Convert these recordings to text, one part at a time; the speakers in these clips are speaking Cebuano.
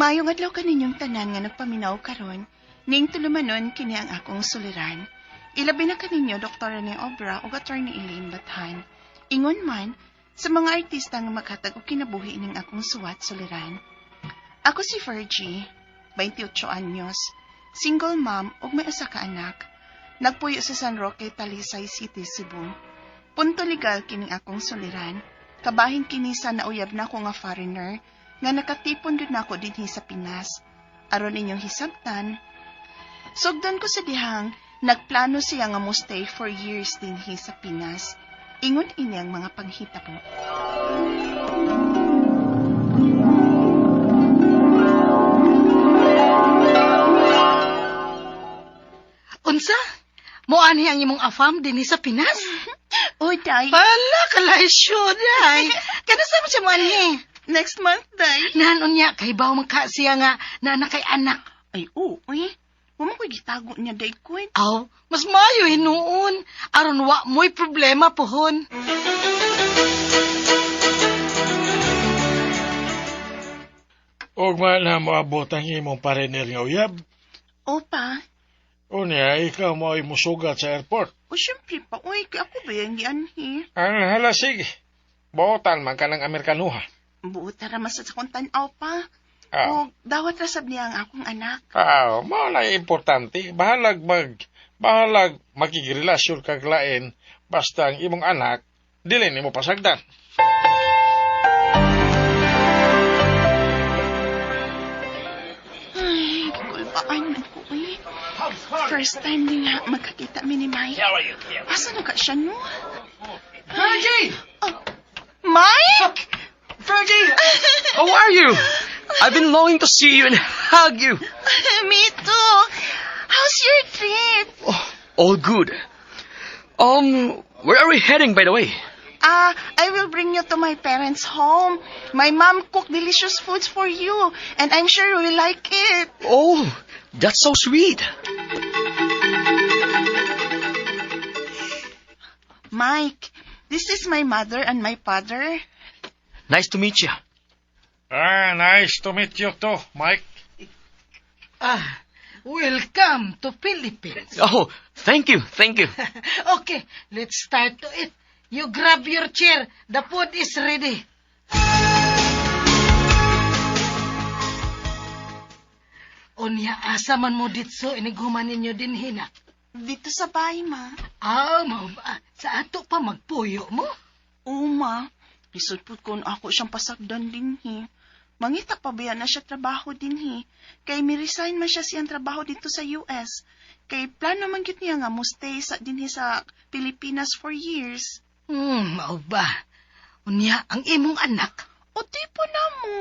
Maayong adlaw kaninyong tanan nga nagpaminaw karon. Ning tulumanon kini ang akong suliran. Ilabi na kaninyo Dr. Rene Obra ug Attorney Elaine Bathan. Ingon man sa mga artista nga maghatag og kinabuhi ning akong suwat suliran. Ako si Fergie, 28 anyos, single mom ug may usa ka anak. Nagpuyo sa San Roque, Talisay City, Cebu. Punto legal kining akong suliran. Kabahin kini sa nauyab na ko nga foreigner nga nakatipon gud nako dinhi sa Pinas. Aron inyong hisabtan, sugdan ko sa dihang nagplano siya nga mo stay for years dinhi sa Pinas. Ingon ini ang mga panghitabo. Unsa? Moanhi ang imong afam dinhi sa Pinas? Uy, day. Pala, kalaisyo, day. Kanasa mo siya moanhi? Next month, day. Nanon niya, kay baw man ka siya nga na kay anak. Ay, oo, uy. Wa man ko'y gitago niya, day ko. Aw, mas maayo hinuon. Aron wa mo'y problema pohon. Ugma na moabot ang imong parener nga uyab. Opa. Unya, ikaw mo ay musugat sa airport. O, syempre pa, uy. Kaya ako ba yung gianhi? Ang hala, sige. Botan man ka ng Amerikanuha. Buot na raman sa akong tanaw pa. Ah, O, dawat rasab niya ang akong anak. ah, mao na importante. Bahalag makigrelasyon kag lain basta ang imong anak dili nimo pasagdan. Ay, kulpaan man ko, uy. First time din nga magkakita mi ni Mike. Asa na ka siya, no? Fergie! Oh, Mike! Fergie! How are you? I've been longing to see you and hug you. Me too. How's your trip? Oh, all good. Where are we heading, by the way? Ah, I will bring you to my parents' home. My mom cooked delicious foods for you, and I'm sure you will like it. Oh, that's so sweet. Mike, this is my mother and my father. Nice to meet you. Ah, nice to meet you too, Mike. Ah, welcome to Philippines. Oh, thank you, thank you. Okay, let's start to eat. You grab your chair. The food is ready. Unya, asa man mo ditso, iniguman ninyo din hina. Dito sa bahay, ma. Ah, mao ba? Sa ato pa magpuyo mo? Oo, ma. Lisod po kung ako siyang pasagdan din, he. Mangita pa ba na siya trabaho din, he. Kay mi-resign man siya siyang trabaho dito sa US. Kay plano man gyud niya nga mo stay sa dinhi sa Pilipinas for years. Mao ba? Unya, ang imong anak. O tipo na mo.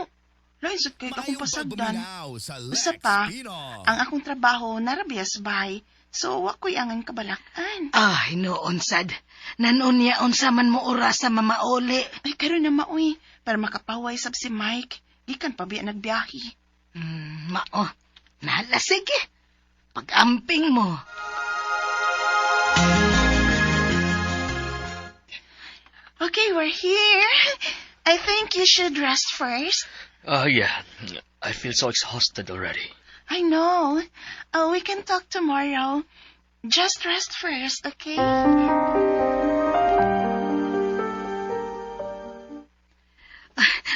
Lain sad kay akong Maayong pasagdan. pagpaminaw sa Usa Lex pa, Pino. ang akong trabaho narabiya sa bahay. So, wa ko'y angan kabalakan. Ah, hinuon sad. Nanunya unsa man mo oras sa mamauli. Ay, karon na maoy, para makapaway sab si Mike. Gikan pa biya nagbiyahe. Mao. Nala, sige. Pag-amping mo. Okay, we're here. I think you should rest first. Yeah. I feel so exhausted already. I know. We can talk tomorrow. Just rest first, okay?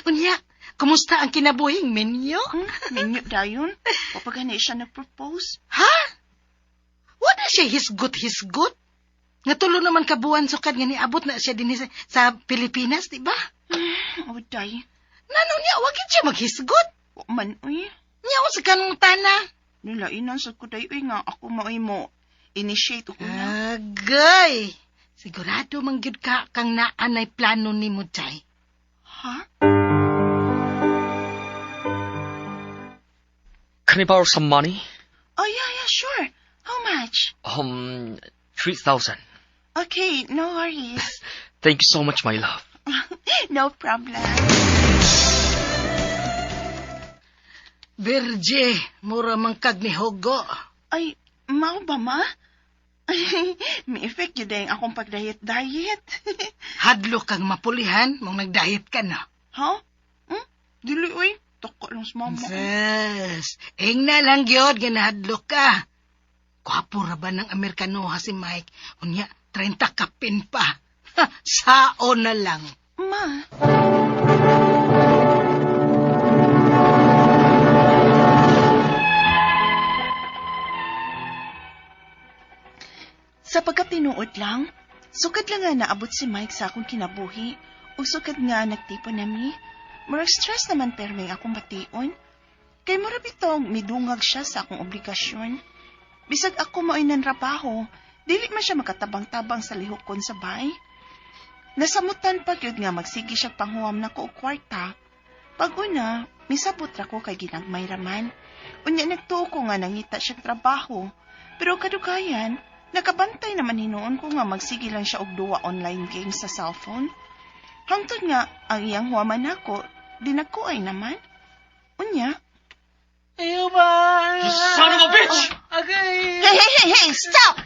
Unya, kumusta ang kinabuhing minyo? Minyo dayon. Kapag gani siya nag-propose. Ha? Wala siya hisgot-hisgot? Nga tulo naman kabuan sukad nga niabot na siya din sa Pilipinas, di ba? Oh, day. Nano niya, wag yun siya maghisgot. Wa man, uy. Niya sa kanong tana. Nilainan sa kuday, uy nga. Ako maoy mo. Initiate ko na. Agay! Sigurado man gyud ka kang naanay plano nimo, Chay. Ha? Can I borrow some money? Oh, yeah, sure. How much? 3,000. Okay, no worries. Thank you so much, my love. No problem. Virgie, mura man kag ni Hugo. Ay, mao ba, ma? May effect yun din akong pag-diet-diet. Hadlo kang mapulihan, mong nagdiet ka na. Ha? Dili, uy. Tako lang sa mama. Sus, ingna lang gyud nga nahadlok ka. Gwapo ra ba ng Amerikano ha si Mike? Unya, 30 kapin pa. Ha, sao na lang. Ma, sa pagkatinuod lang, sukad lang nga naabot si Mike sa akong kinabuhi, ug sukad nga nagtipon nami. Murag stress naman perming akong bation. Kay mura bitong midungag siya sa akong obligasyon. Bisag ako mao'y nanrabaho, dili man siya makatabang-tabang sa lihokon sa bay. Nasamutan pa gyud nga magsige siya panghuwam nako og kwarta. Pag una, misabot ra ko kay ginagmay raman. Unya nagtuo ko nga nangita siyang trabaho. Pero kadugayan, nakabantay naman hinuon ko nga magsige lang siya og duwa online games sa cellphone. Hangtod nga ang iyang huwaman nako, dinagkuay naman. Unya, Ayaw ba? You son of a bitch! Okay. Hey, hey, hey, hey, stop!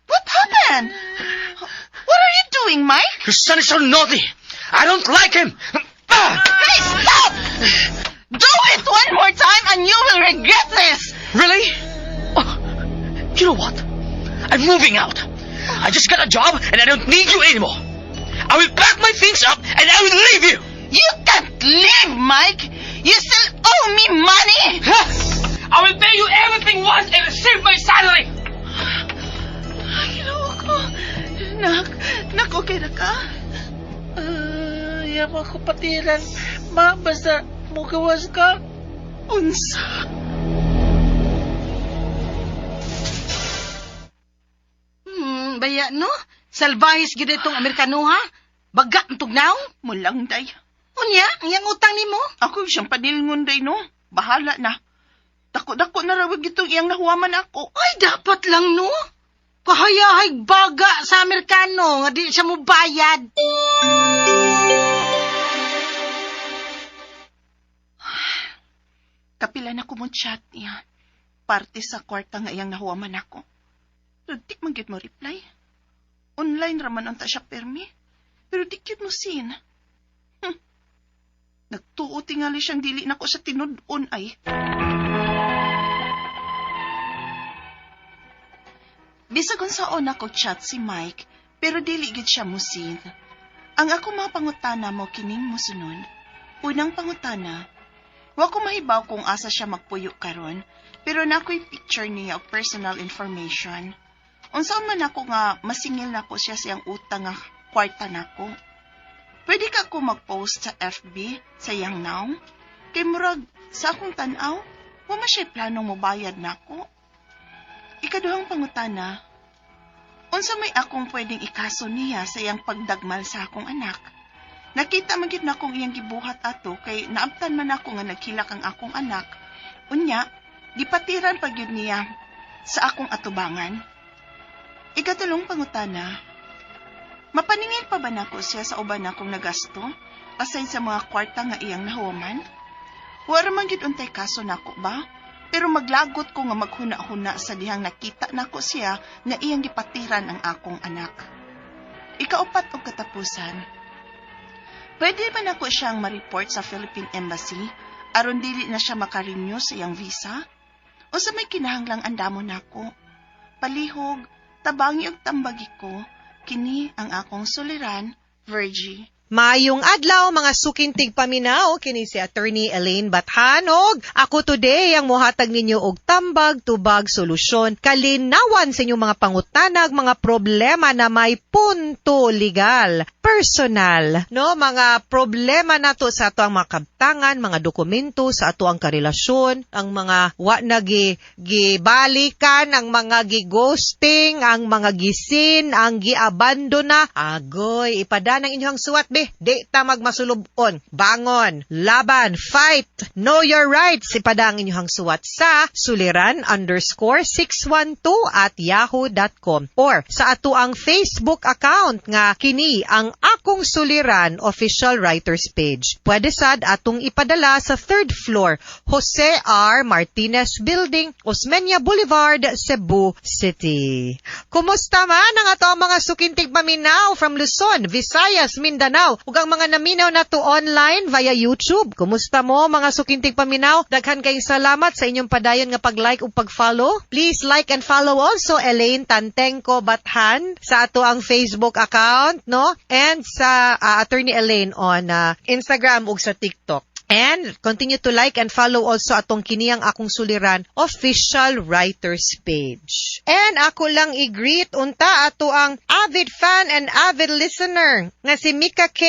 What happened? What are you doing, Mike? Your son is so naughty. I don't like him. Ah! Hey, stop! Do it one more time and you will regret this! Really? Oh, you know what? I'm moving out. I just got a job and I don't need you anymore. I will pack my things up and I will leave you. You can't leave, Mike! You still owe me money! Huh? I will pay you everything once and receive my salary. Ay, ginoo ko. Nak, nak, okay na ka? Yawa ko patiran. Ma, basta mugawas ka. Unsa? Baya no? Salbahis gyud itong Amerikano ha? Baga ang tugnaw? Mulang, day. Unya, ang iyang utang nimo? Ako siyang padilngon, day, no? Bahala na. Dako-dako na rawag itong iyang nahuwaman ako. Ay, dapat lang no? Kahayahay baga sa Amerikano nga di siya mo bayad. Kapila na ko mo chat niya. Parte sa kwarta nga iyang nahuwaman ako. Pero di man gyud mo reply. Online raman unta siya permi. Pero di gyud mo seen. Nagtuo tingali siyang dili nako sa tinud-on ay. Bisag unsaon ako chat si Mike, pero dili gyud siya mo seen. Ang ako mga pangutana mo kining mosunod. Unang pangutana, wa ko mahibaw kung asa siya magpuyo karon, pero nakoy picture niya og personal information. Unsa man ako nga masingil nako siya siyang utang nga kwarta nako. Pwede ka ko mag-post sa FB sa iyang now? Kay murag sa akong tan-aw, wa man siya planong mobayad nako. Ikaduhang pangutana, unsa may akong pwedeng ikaso niya sa iyang pagdagmal sa akong anak? Nakita man gyud nakong iyang gibuhat ato kay naabtan man ako nga nagkilak ang akong anak. Unya, gipatiran pa gyud niya sa akong atubangan. Ikatulong pangutana, mapaningil pa ba nako siya sa uban nakong nagasto aside sa mga kwarta nga iyang nahuwaman? Wala man gyud untay kaso nako ba? Pero maglagot ko nga maghuna-huna sa dihang nakita nako siya nga iyang gipatiran ang akong anak. Ikaupat og katapusan. Pwede ba nako siyang ma-report sa Philippine Embassy aron dili na siya maka-renew sa iyang visa? O sa may kinahanglang andamo nako? Palihog, tabangi og tambagi ko, kini ang akong suliran, Virgie. Maayong adlaw mga suking tigpaminaw, kini si Attorney Elaine Bathanog. Ako today ang mohatag ninyo og tambag tubag solusyon kalinawan sa inyong mga pangutanag, mga problema na may punto legal, personal, no, mga problema nato sa ato ang mga kabtangan, mga dokumento sa ato ang karelasyon, ang mga wa na gi gibalikan, ang mga gi-ghosting, ang mga gi-seen, ang giabandona. Agoy, ipada ng inyong suwat be. Di ta magmasulubon. Bangon, laban, fight, know your rights. Ipada ang inyong suwat sa suliran_612@yahoo.com or sa ato ang Facebook account nga kini ang Akong Suliran Official Writers Page. Pwede sad atong ipadala sa third floor, Jose R. Martinez Building, Osmeña Boulevard, Cebu City. Kumusta man ang ato ang mga suking tigpaminaw from Luzon, Visayas, Mindanao, tigpaminaw. Ug ang mga naminaw nato online via YouTube. Kumusta mo, mga suking tigpaminaw? Daghan kayong salamat sa inyong padayon nga pag-like ug pag-follow. Please like and follow also Elaine Tantengco Bathan sa ato ang Facebook account, no? And sa Attorney Elaine on Instagram ug sa TikTok. And continue to like and follow also atong Kini Ang Akong Suliran official writers page. And ako lang i-greet unta ato ang avid fan and avid listener nga si Mika K.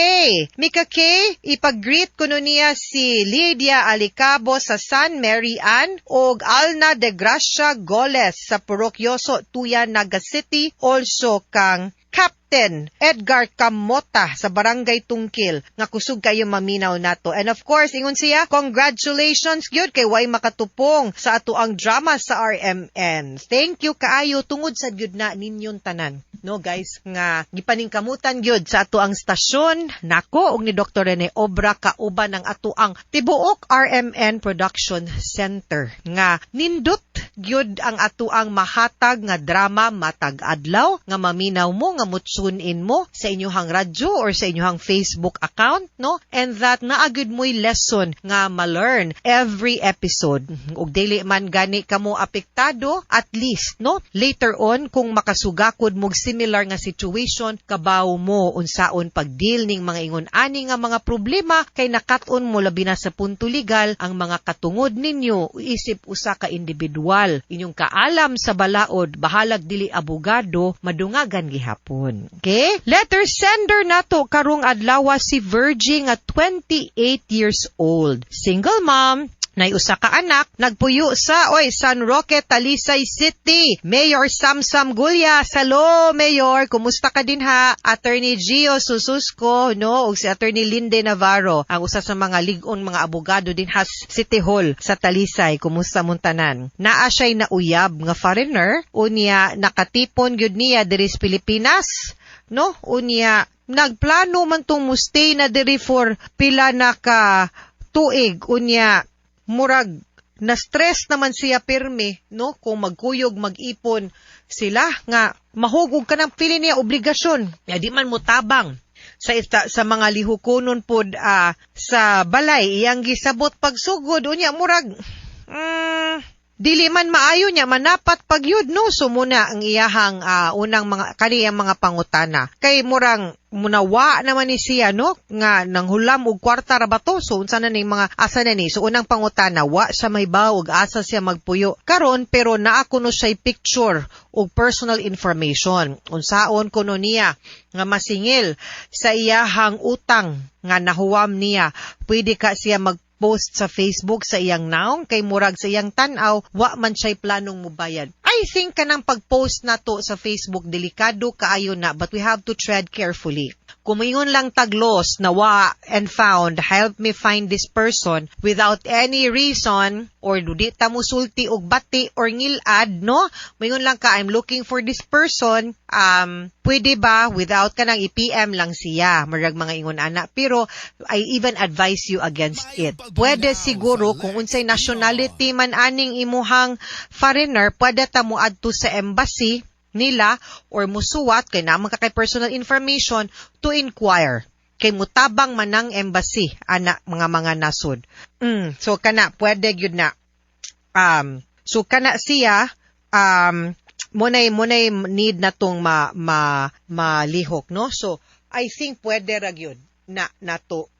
Mika K, ipag-greet kuno niya si Lydia Alicabo sa San Mary Ann og Alna de Gracia Goles sa Purok Yoso, Tuya, Naga City. Also kang Captain Edgar Camota sa Barangay Tungkil nga kusog kayo maminaw nato. And of course, ingon siya, congratulations gyud kay way makatupong sa ato ang drama sa RMN. Thank you kaayo tungod sa gyud na ninyong tanan. No, guys, nga gipaningkamutan gyud sa ato ang stasyon nako ug ni Dr. Rene Obra kauban ang ato ang tibuok RMN Production Center nga nindot gyud ang ato ang mahatag nga drama matag adlaw nga maminaw mo, nga mo-tune in mo sa inyong radyo or sa inyong Facebook account, no, and that naa gyud mo'y lesson nga ma-learn every episode. Ug dili man gani kamo apektado, at least, no, later on kung makasugakod mo similar nga situation, kabaw mo unsaon pag-deal ning mga ingon ani nga mga problema kay nakat-on mo, labi na sa punto legal, ang mga katungod ninyo isip usa ka individual, inyong kaalam sa balaod, bahalag dili abogado, madungagan gihapon. Okay, letter sender nato karong adlaw si Virgie nga 28 years old, single mom, nay usa ka anak, nagpuyo sa oy San Roque, Talisay City. Mayor Samsam Gulya, hello, Mayor, kumusta ka din ha? Attorney Gio Sususco, no, ug si Attorney Linde Navarro, ang usa sa mga lig-on mga abogado din has City Hall sa Talisay. Kumusta mong tanan? Naa siya'y nauyab nga foreigner, unya nakatipon gyud niya diri sa Pilipinas, no? Unya nagplano man tong mo-stay na diri for pila na ka tuig, unya murag na stress naman siya pirmi, no, kung magkuyog mag-ipon sila nga mahugog ka ng pili niya obligasyon ya di man mo tabang sa mga lihukonon pod sa balay. Iyang gisabot pagsugod, unya murag dili man maayo niya manapat pagyud, no? So muna ang iyahang unang mga kaniyang mga pangutana kay murang munawa naman ni siya, no, nga nanghulam og kwarta ra ba to? So unsa na ning mga asa na ni? So unang pangutana, wa siya mahibaw og asa siya magpuyo karon, pero naa kuno siya picture og personal information. Unsaon kuno niya nga masingil sa iyahang utang nga nahuwam niya? Pwede ka siya mag post sa Facebook sa iyang naong kay murag sa iyang tan-aw wa man siya'y planong mubayad? I think kanang pag-post nato sa Facebook, delikado kaayo na, but we have to tread carefully. Kung lang tag lost, nawa and found, help me find this person without any reason or di ta musulti og bati or ngilad, no? Moingon lang ka, "I'm looking for this person, pwede ba?" without kanang i-PM lang siya, murag mga ingon ana. Pero I even advise you against it. Pwede siguro kung unsay nationality man aning imuhang foreigner, pwede ta mo adto sa embassy nila or musuwat kay naman ka kay personal information to inquire kay mutabang man ang embassy ana mga nasod. So kana pwede gyud na. So kana siya munay need na tong ma, ma malihok, no? So I think pwede ra gyud na nato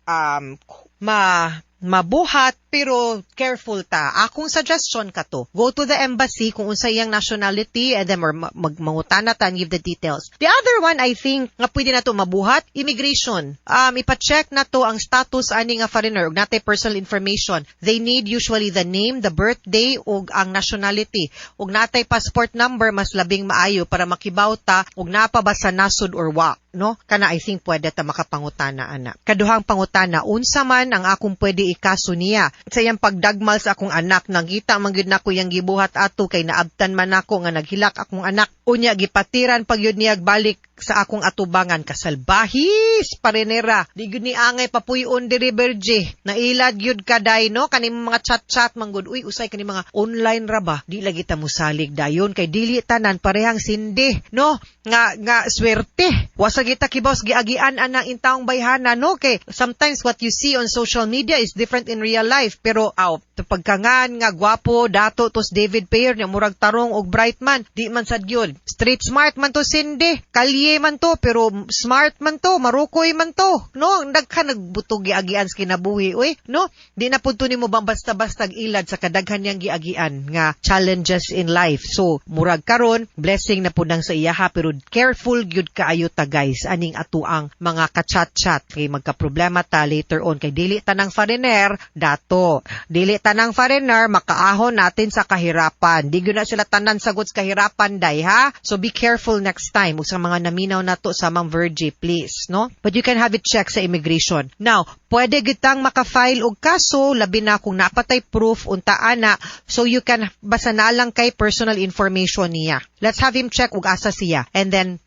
ma mabuhat, pero careful ta. Akong suggestion kato, go to the embassy kung unsa iyang nationality and then or magmangutana ta and give the details. The other one, I think nga pwede na to mabuhat, immigration. Ipa-check na to ang status ani nga foreigner ug natay personal information. They need usually the name, the birthday ug ang nationality. Ug natay passport number, mas labing maayo para makibaw ta ug naa pa ba sa nasod or wa, no? Kana I think pwede ta makapangutana ana. Kaduhang pangutana, unsa man ang akong pwede ikaso niya sa iyang pagdagmal sa akong anak? Nakita man gyud nako iyang gibuhat ato kay naabtan man nako nga naghilak akong anak. Unya gipatiran pag yun niya balik. sa akong atubangan kasalbahis parinera. Di gyud ni angay papuy-on diri Bergie. Nailad gyud ka day no kani mga chat-chat manggod. Uy, usay kani mga online ra ba? Di lagi ta mosalig dayon kay dili tanan parehang sindi no nga nga swerte. Wa sa kita kibaw sa giagian anang intawong bayhana no kay sometimes what you see on social media is different in real life pero aw pagkangan nga gwapo dato tos David Payer nya murag tarong og bright man di man sad gyud. Street smart man to sindi, kalye man to pero smart man to, marukoy man to no. Daghan nagbutog giagian sa kinabuhi oy no. Di na pud to nimo bang basta-basta ilad sa kadaghan niyang giagian nga challenges in life. So murag karon blessing na pud nang sa iyaha pero careful gyud kaayo ta guys aning atuang mga ka-chat-chat kay magka-problema ta later on kay dili tanang foreigner dato, dili tanang foreigner makaahon natin sa kahirapan. Di gyud na sila tanan sagot sa kahirapan day ha. So be careful next time ug sa mga naminaw nato sa Ma'am Virgie please no. But you can have it checked sa immigration. Now, pwede gitang maka-file og kaso labi na kung napatay proof unta ana so you can basta na lang kay personal information niya. Let's have him check ug asa siya and then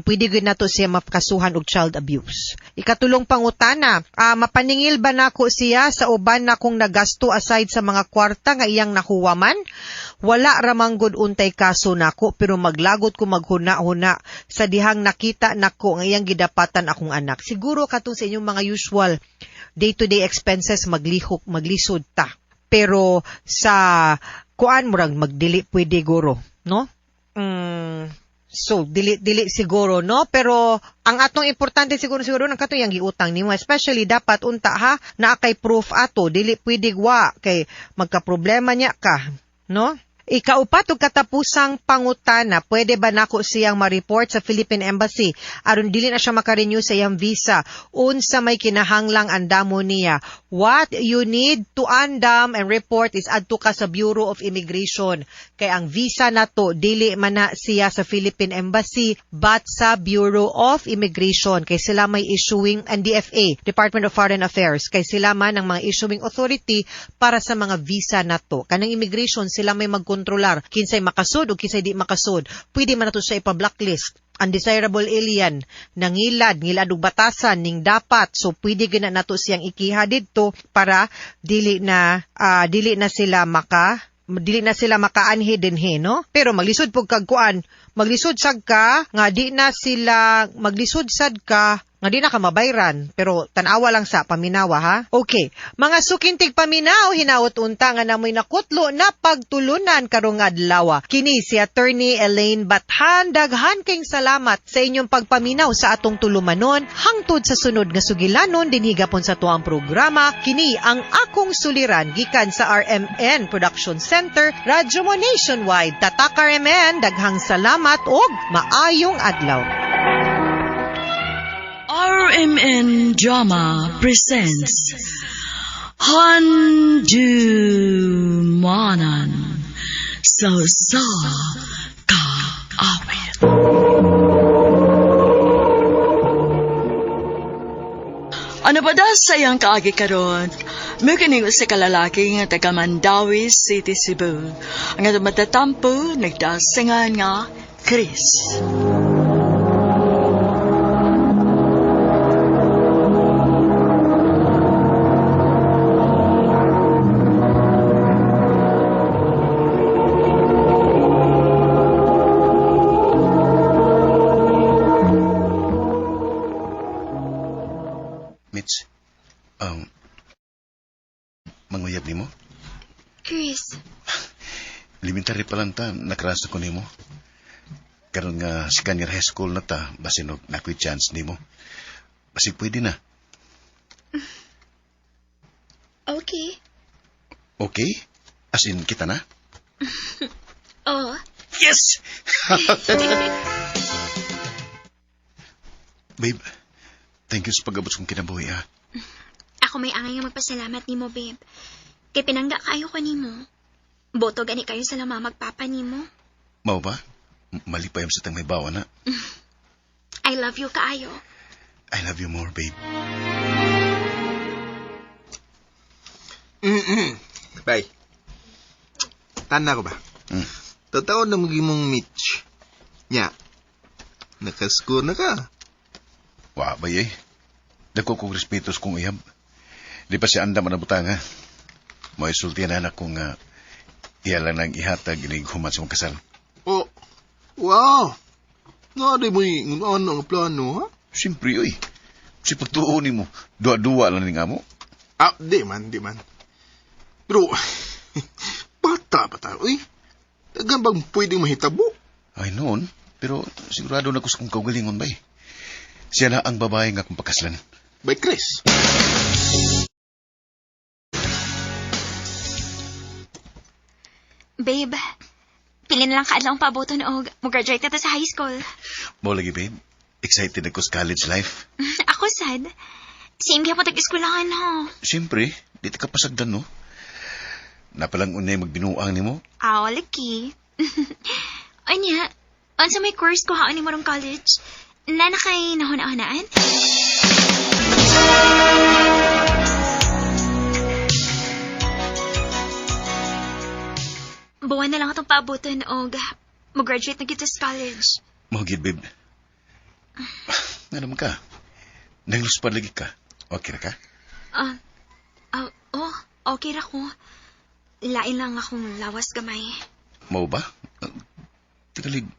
pwede gyud nato siya mapakasuhan og child abuse. Ikatulong pangutana, mapaningil ba nako siya sa uban na kung nagasto aside sa mga kwarta nga iyang nakuha man? Wala ramang gud untay kaso nako pero maglagot ko maghuna-huna sa dihang nakita nako nga iyang gidapatan akong anak. Siguro katong sa inyong mga usual day-to-day expenses maglihok, maglisod ta. Pero sa kuan murag magdili pwede guro, no? So, dili siguro, no? Pero, ang atong importante siguro nang kato yang giutang nimo. Especially, dapat unta ha, naa kay proof ato, dili pwede wa, kay magka-problema niya ka, no? Ikaupat ug katapusang pangutana, pwede ba nako siyang ma-report sa Philippine Embassy aron dili na siya maka-renew sa iyang visa? Unsa may kinahanglang andamo niya? What you need to andam and report is adto ka sa Bureau of Immigration. Kay ang visa nato dili man na siya sa Philippine Embassy but sa Bureau of Immigration kay sila may issuing and DFA, Department of Foreign Affairs, kay sila man ang mga issuing authority para sa mga visa nato. Kanang immigration sila may magkontrolar kinsay makasud o kinsay di makasud. Pwede man nato siya ipa-blacklist. Undesirable alien, nangilad, ngilad og batasan ning dapat. So pwede gyud na nato siyang ikiha didto para dili na sila makaanhi dinhi, no? Pero maglisod pug kag kuan, maglisod sad ka nga di na sila maglisod sad ka nga di na ka mabayran, pero tan-awa lang sa paminawa ha. Okay, mga sukintig paminaw, hinaot unta nga namoy nakutlo na pagtulunan karong adlaw. Kini si Attorney Elaine Bathan, daghan king salamat sa inyong pagpaminaw sa atong tulumanon hangtod sa sunod nga sugilanon dinhi gapon sa tuang programa. Kini ang akong suliran gikan sa RMN Production Center, Radyo Mo Nationwide. Tatak RMN, daghang salamat og maayong adlaw. RMN Drama presents Handumanan sa Usa Ka Awit. Ano ba da sa iyang kaagi karon? Mukining usa ka lalaki nga taga Mandawi City, Cebu. Ang atong matatampo nagdasingan nga Chris. Mitch, manguyab nimo? Chris. Elementary pa lang ta, nakrasa ko nimo. Karon nga second year high school na ta, basin og nakoy chance nimo. Basig pwede na. Okay. Okay? As in, kita na? Oo. Yes! Babe, thank you sa pag-abot kong kinabuhi, ha? Ako may angay nga magpasalamat nimo, babe. Kay pinangga kaayo ko nimo. Boto gani kayo sa lama magpapa nimo. Mao ba? Malipay sa tang may bawa na. I love you kaayo. I love you more, babe. Bay. Tanda ko ba? Mm. Totoo na mong Mitch. Nya. Nakascore na ka. Wa ba eh. Dako kong respeto sa kong iyab. Di pa siya andam ang butang ha. May sulti na anak kong iya lang nang ihatag inig human sa mong kasal. Oh, wow. Nga di mo'y ngunaan ang plano, ha? Siyempre, oy. Si pagtuo nimo, duwa-duwa lang ni nga mo. Ah, di man, di man. Pero, bata pa tayo, uy. Dagan bang pwedeng mahitabo? Ay noon, pero sigurado na ko sa kong kaugalingon bay. Siya na ang babae nga akong pakaslan. By Chris. Babe, pili na lang kaadlaw ang paaboton og mo-graduate na ta sa high school. Mao lagi, babe. Excited ako sa college life. Ako sad. Same gyapon tag-eskwelahan ho. Siyempre, di ta ka pasagdan, no? Napalang unay magbinuang nimo. Aw, laki. Anya, unsa may course ko haon nimo rong college? Nana kay nahuna-hunaan? Buwan na lang atong paabuton og mo-graduate na kita sa college. Mao gid, babe. Nga naman ka. Nangluspad lagi ka. Okay ra ka? Ah, ah, oh, okay ra ko. Lain lang akong lawas gamay. Mao ba? Tingalig.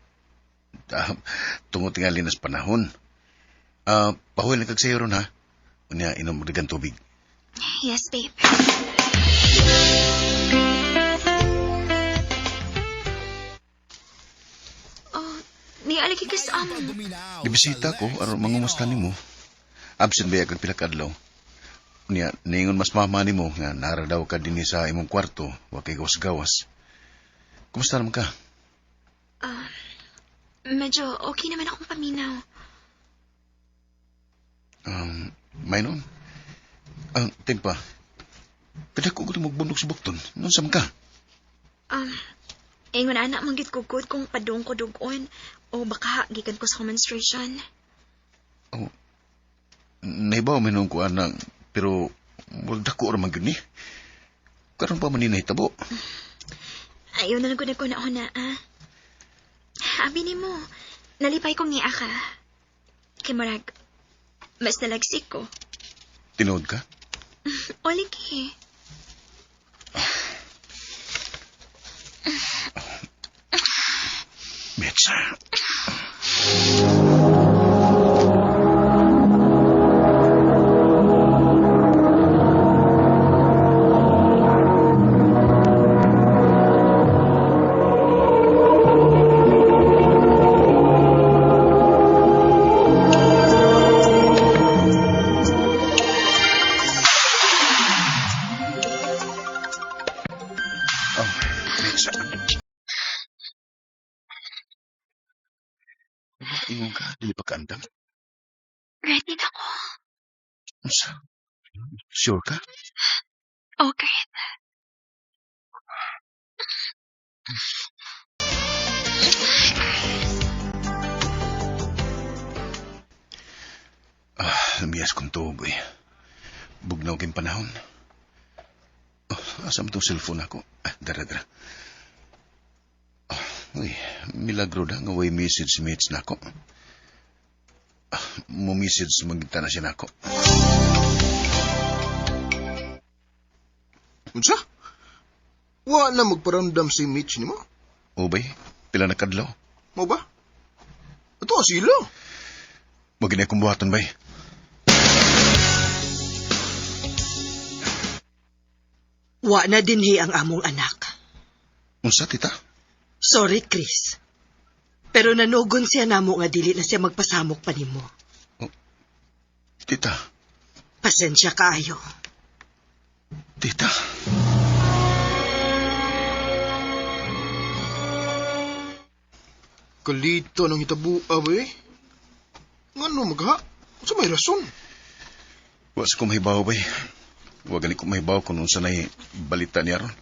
Tungo tingali nas panahon. Pahuwi lang kag sayo ron, ha? Unya, inom mo dagan tubig. Yes, babe. Oh, nialagi ka sa amo. Gibisita ko, aron mangumusta nimo. Absent ba kag pila ka adlaw? Unya, ningon mas mama nimo nga nara daw ka dinhi sa imong kwarto, wa kay gawas-gawas. Kumusta naman ka? Medyo okay naman akong paminaw. May noon? Ang tempa. Kada ko gusto magbundok sa bukton. Noon sa ka? Ingon ana manggit ko good kung padung ko dugon o baka gikan ko sa menstruation. Oh, naibaw may noon ko anang, pero murag dako ra man gyud ni. Karon pa man ni nahitabo. Ayaw na lang ko nagkuna-una, ah. Abi nimo, nalipay kong niya ka. Kay murag, mas nalagsik ko. Tinuod ka? O lagi. Mitch. Oh, Mitch. Ingon ka, dili pa kaandam. Ready na ko. Unsa? Sure ka? Okay. Lumiyas kong tuog, eh. Bugnaw kayong panahon. Oh, asa man tong cellphone ako? Ah, dara, dara. Oh, uy, milagro na nga way message si Mitch na ako. Mo message magita na siya nako. Unsa? Wa na magparamdam si Mitch nimo? Ubay, pila na kadlaw. Mo ba? Ato sila. Mo gini akong buhaton, bay. Wa na dinhi ang among anak. Unsa, tita? Sorry, Chris. Pero nanugon siya namo nga dili na siya magpasamok pa nimo. Oh, tita. Pasensya kaayo. Tita. Kalito ng hitabua ba eh. Ngano magha? Unsa may rason? Wa sa ko mahibaw ba eh. Wa gani ko mahibaw kung unsa nay balita niya ron.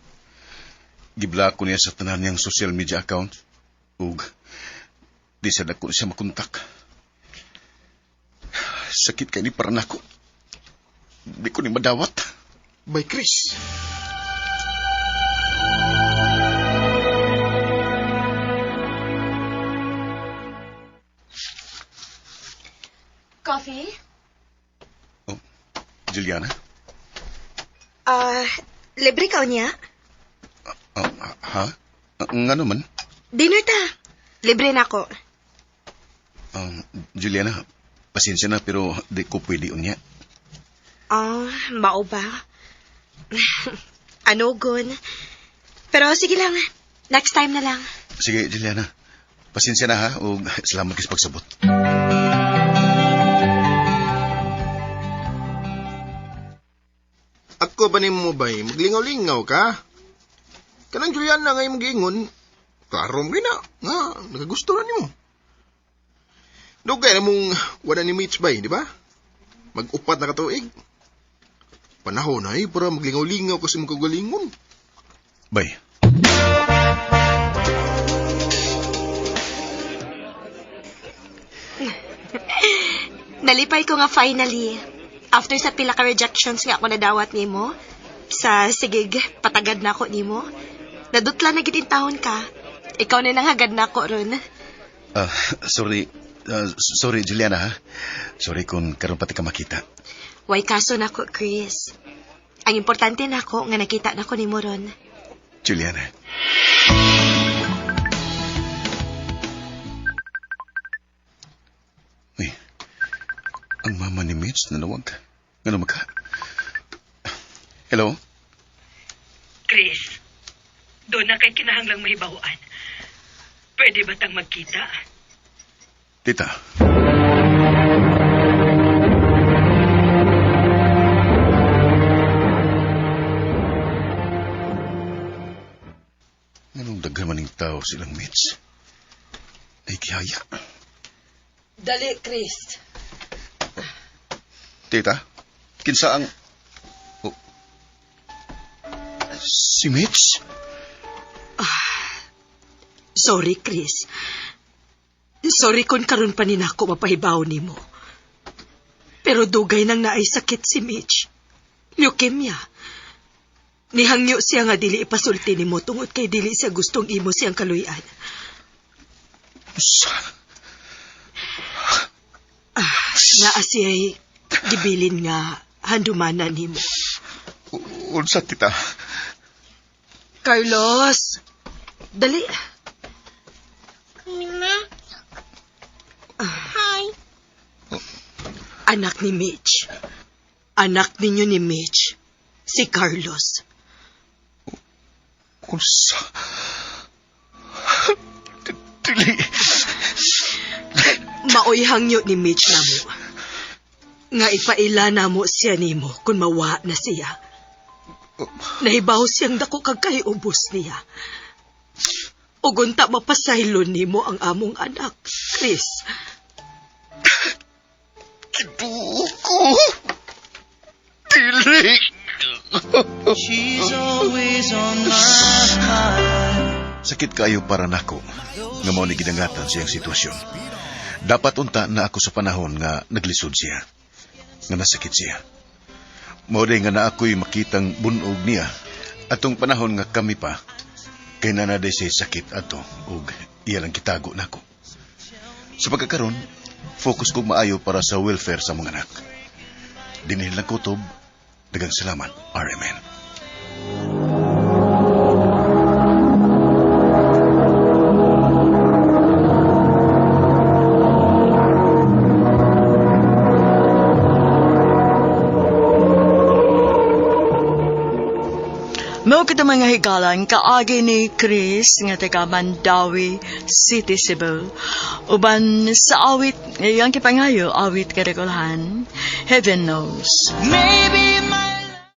Gibla ko niya sa tanan niyang social media account. Ug di sa dako siya makontak. Sakit kay ni para nako. Di ko ni madawat. By Chris. Juliana? Ah, libre ka niya? Ah, ha? Ngano man? Dinner ta. Libre na ako. Juliana, pasensya na pero di ko pwede unya. Ah, mao ba? Ano gun? Pero sige lang. Next time na lang. Sige, Juliana. Pasensya na ha, o salamat kay sa pagsabot. Ako ba nimo bay, maglingaw-lingaw ka? Kanang Juliana nga imong giingon, klaro mo na, nga, nakagusto na nimo. Dugay na mong wala ni Mitch bay, di ba? Mag-upat na katuig. Panahon na eh, para maglingaw-lingaw kasi mong kagalingon. Bay. Nalipay ko nga finally. After sa pila ka rejections nga ako nadawat nimo, sa sigig patagad na ako nimo. Nadutla na gid intawon ka. Ikaw na nanghagad na ako ron. Ah, sorry. Sorry, Juliana ha. Sorry kung karon pati ka makita. Way kaso nako, Chris. Ang importante nako nga nakita nako nimo ron. Juliana. Uy, ang mama ni Mitch nanawag. Ngano maka? Hello? Chris, doon na kay kinahanglang mahibawan. Pwede ba tang magkita? Tita. Nganong daghan man ning tao silang Mitch? Naikihaya. Dali, Chris. Tita, kinsa ang... Oh. Si Mitch? Sorry, Chris. Sorry kung karon pa ni nako mapahibaw nimo. Pero dugay nang naay sakit si Mitch. Leukemia. Nihangyo siya nga dili ipasulti nimo tungod kay dili siya gustong imo siyang kaluy-an. Sa... Naa siya'y gibilin nga handumana nimo. Unsa, tita? Carlos! Dali. Hi. Anak ni Mitch. Anak ninyo ni Mitch. Si Carlos. Unsa? Dili. Maoy hangyo ni Mitch namo. Nga ipaila namo siya nimo kung mawa na siya. Nahibaw siyang dako kag kaiubos niya. Ug unta mapasaylo nimo ang among anak, Chris. Kibuo ko. Dili. She's always on my mind. Sakit kayo para nako nga mao ni gidangatan siyang sitwasyon. Dapat unta na ako sa panahon nga naglisod siya, nga nasakit siya. Mao day nga na ako'y makitang bunog niya atong panahon nga kami pa kay nanaday siya sakit ato ug iya lang kitago nako. Sa pagkakaron, focus ko maayo para sa welfare sa mga anak. Dinhin lang kutob, daghang salamat, RMN. Mao kita mga higalan kaagi ni Chris nga taga Mandaue City, Cebu. Uban sa awit, iyang kipangayo, awit karegulahan, Heaven Knows. Maybe my